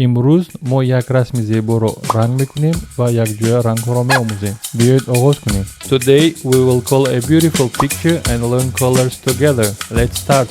Имрӯз мо як расми зеборо ранг мекунем ва якҷоя рангҳоро меомӯзем. Биёед, оғоз кунем. Today we will color a beautiful picture and learn colors together. Let's start.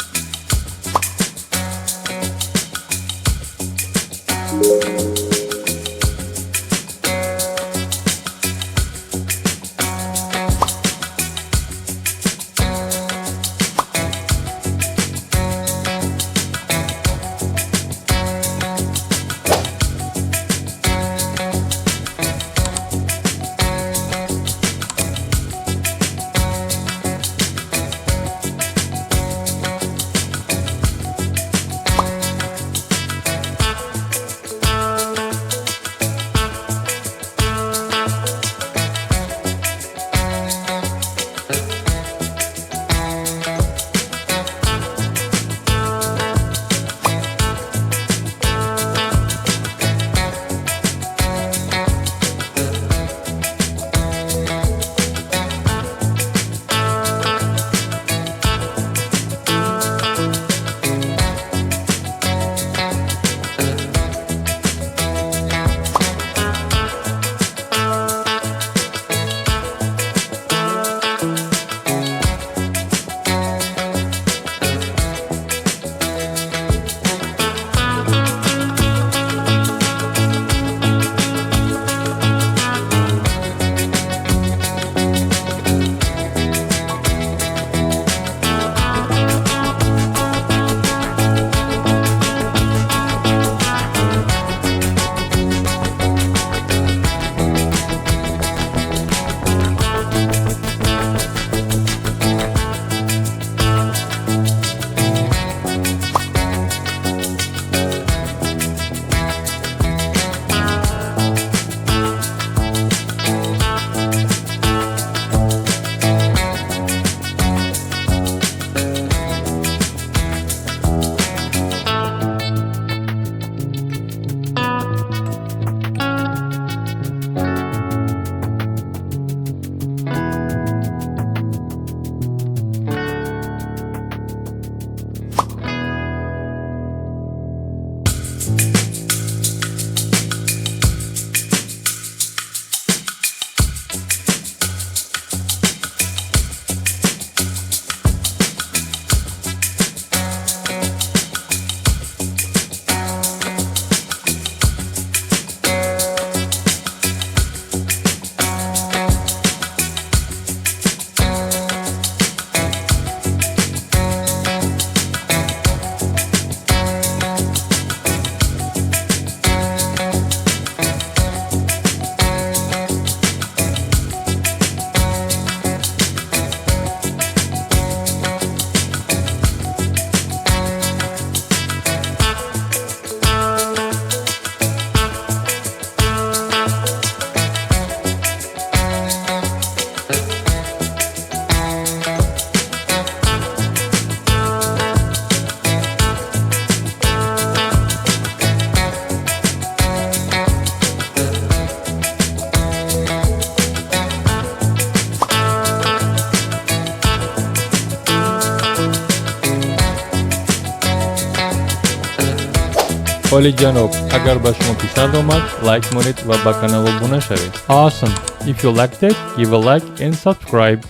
Олиҷаноб, агар ба шумо писанд омад, лайк монед ва ба канал обуна шавед. Awesome! If you liked it, give a like and subscribe.